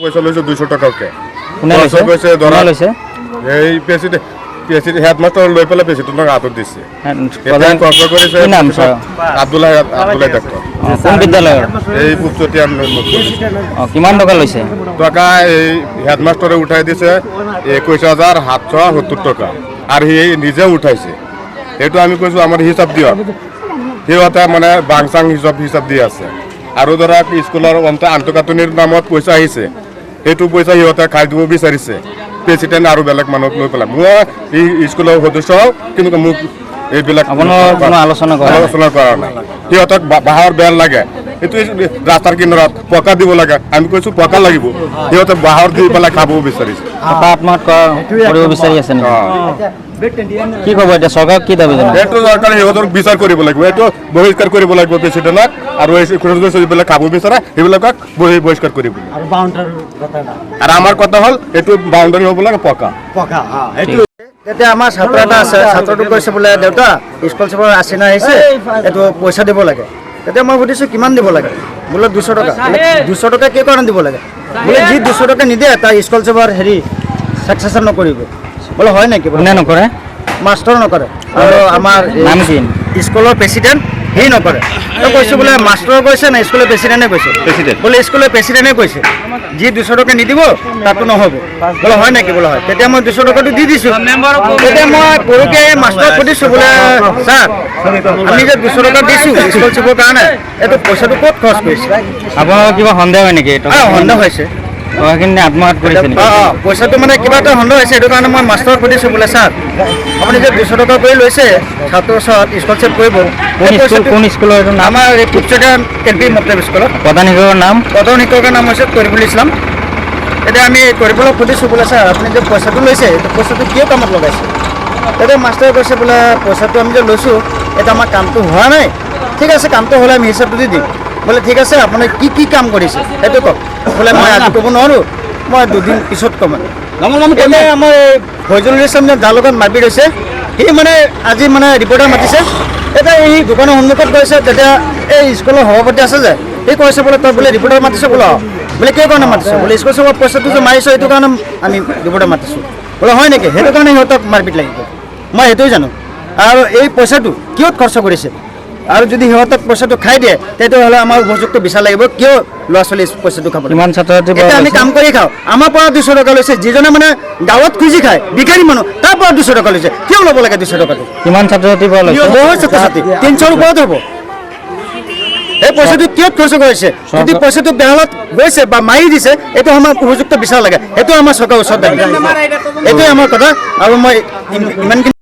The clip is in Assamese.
পইচা লৈছে 200 টকাকে। কোনে লৈছে? কৈছে ধৰা। কোনে লৈছে? এই প্ৰেচিডেণ্ট, প্ৰেচিডেণ্ট হেডমাষ্টাৰ লৈ পেলাই প্ৰেচিডেণ্টক হাতত দিছে। এতিয়া কষ্ট কৰিছে। কি নাম ছাৰ? আব্দুল্লাহ, আব্দুল্লাহ ডাক্তৰ। অঁ, কোন বিদ্যালয়ৰ? এই পূবচতীয়া। অঁ, কিমান টকা লৈছে? টকা এই হেডমাষ্টৰে উঠাই দিছে 21,770 টকা আৰু সি নিজে উঠাইছে। সেইটো আমি কৈছোঁ, আমাৰ হিচাপ দিয়ক। সিহঁতে মানে বাং চাং হিচাপ হিচাপ দি আছে। আৰু ধৰক স্কুলৰ আন্তঃগাঁথনিৰ নামত পইচা আহিছে, সেইটো পইচা সিহঁতে খাই দিব বিচাৰিছে, প্ৰেচিডেণ্ট আৰু বেলেগ মানুহক লৈ পেলাই। মই এই স্কুলৰ সদস্য, কিন্তু মোক এইবিলাক আপোনাৰ কোনো আলোচনা কৰা নাই? আলোচনা কৰা নাই। সিহঁতক বাঁহৰ বেৰ লাগে, এইটো ৰাস্তাৰ কিনাৰত পকা দিব লাগে। আমি কৈছোঁ পকা লাগিব, সিহঁতে বাঁহৰ দি পেলাই খাব বিচাৰিছে। টকা আত্মসাত কৰিব বিচাৰি আছে নেকি? অঁ। কি ক'ব এতিয়া? চৰকাৰক কি দাবী জনাব? এইটো চৰকাৰে সিহঁতক বিচাৰ কৰিব লাগিব, এইটো বহিষ্কাৰ কৰিব লাগিব প্ৰেচিডেণ্টক আৰু এই যিবিলাক খাব বিচাৰে সেইবিলাকক বহিষ্কাৰ কৰিব লাগিব। আৰু বাউণ্ডাৰী কথা না। আৰু আমাৰ কথা হ'ল এইটো বাউণ্ডাৰী হ'ব লাগে পকা। পকা, হা, সেইটো। তেতিয়া আমাৰ ছাত্ৰ এটা আছে, ছাত্ৰটোক কৈছে বোলে, দেউতা, স্কলাৰশ্বিপৰ আচিনা আহিছে, এইটো পইচা দিব লাগে। তেতিয়া মই সুধিছোঁ, কিমান দিব লাগে? বোলে 200 টকা। বোলে 200 টকা কি কাৰণে দিব লাগে? বোলে যি 200 টকা নিদিয়ে তাৰ স্কলাৰশ্বিপৰ হেৰি ছাকচেছৰ নকৰিব। বোলে হয় নেকি? বোলে কোনে নকৰে? মাষ্টৰ নকৰে আৰু আমাৰ এই নাম কি? স্কুলৰ প্ৰেচিডেণ্ট সি নকৰে। তই কৈছোঁ বোলে মাষ্টৰে কৈছে নে স্কুলৰ প্ৰেচিডেণ্টে কৈছে? বোলে স্কুলৰ প্ৰেচিডেণ্টে কৈছে, যি 200 টকা নিদিব তাতো নহ'ব। বোলে হয় নেকি? বোলে হয়। তেতিয়া মই 200 টকাটো দি দিছোঁ। তেতিয়া মই পৰহি মাষ্টৰক সুধিছোঁ, বোলে ছাৰ, আমি যে 200 টকা দিছোঁ স্কলাৰশ্বিপৰ কাৰণে, এইটো পইচাটো ক'ত খৰচ কৰিছে? আপোনালোকৰ কিবা সন্দেহ হয় নেকি? সন্দেহ হৈছে। টকাখিনি আত্মসাত কৰিছে নেকি? অঁ, পইচাটো মানে কিবা এটা সন্দেহ হৈছে। সেইটো কাৰণে মই মাষ্টৰক সুধিছোঁ, বোলে ছাৰ, আপুনি যে 200 টকা কৰি লৈছে ছাত্ৰৰ ওচৰত স্কলাৰশ্বিপ কৰিব, কোন এই স্কুল? পইচাটো কোন স্কুলৰ এইটো নাম? আমাৰ এই পূবচতীয়া এল পি মতলব স্কুলত। প্ৰধান শিক্ষকৰ নাম? প্ৰধান শিক্ষকৰ নাম হৈছে তৰিফুল ইছলাম। এতিয়া আমি তৰিফুলক সুধিছোঁ, বোলে ছাৰ, আপুনি যে পইচাটো লৈছে, এইটো পইচাটো কিয় কামত লগাইছে? তেতিয়া মাষ্টৰে কৈছে, বোলে পইচাটো আমি যে লৈছোঁ, এতিয়া আমাৰ কামটো হোৱা নাই। ঠিক আছে, কামটো হ'লে আমি হিচাপটো দি দিম। বোলে ঠিক আছে, আপুনি কি কি কাম কৰিছে সেইটো কওক। বোলে মই আজি ক'ব নোৱাৰোঁ, মই দুদিন পিছত ক'ম। এতিয়া আমাৰ এই ফৈজুল ইছলাম যে যাৰ লগত মাৰপিট হৈছে, সি মানে আজি মানে ৰিপৰ্টাৰ মাতিছে। এতিয়া এই দোকানৰ সন্মুখত গৈছে। তেতিয়া এই স্কুলৰ সভাপতি আছে যে, সি কৈছে বোলে, তই বোলে ৰিপৰ্টাৰ মাতিছ? বোলে অঁ। বোলে কিয় কাৰণে মাতিছ? বোলে স্কলাৰশ্বিপৰ পইচাটো যে মাৰিছ, সেইটো কাৰণে আমি ৰিপৰ্টাৰ মাতিছোঁ। বোলে হয় নেকি? সেইটো কাৰণে সিহঁতক মাৰপিট লাগিব, মই সেইটোৱে জানো। আৰু এই পইচাটো কিয়ত খৰচ কৰিছে? আৰু যদি সিহঁতক পইচাটো খাই দিয়ে, তেতিয়াহ'লে আমাৰ উপযুক্ত বিচাৰ লাগিব, কিয় ল'ৰা ছোৱালী পইচাটো খাব লাগে? কিমান ছাত্ৰ ছাত্ৰীৰ পৰা এতিয়া আমি লৈছে? কাম কৰি খাওঁ, আমাৰ পৰা 200 টকা লৈছে। যিজনে মানে গাঁৱত খুজি খায়, ভিখাৰী মানুহ, তাৰ পৰা 200 টকা লৈছে। কিয় ল'ব লাগে 200 টকাটো? কিমান ছাত্ৰ ছাত্ৰীৰ পৰা লৈছে? বহুত ছাত্ৰ ছাত্ৰী, 300ৰ ওপৰত হ'ব। এই পইচাটো কিয় খৰচ কৰিছে? যদি পইচাটো বেহালত গৈছে বা মাৰি দিছে, এইটো আমাৰ উপযুক্ত বিচাৰ লাগে। সেইটো আমাৰ চৰকাৰৰ ওচৰত দাবী। এইটোৱে আমাৰ কথা আৰু মই ইমানখিনি।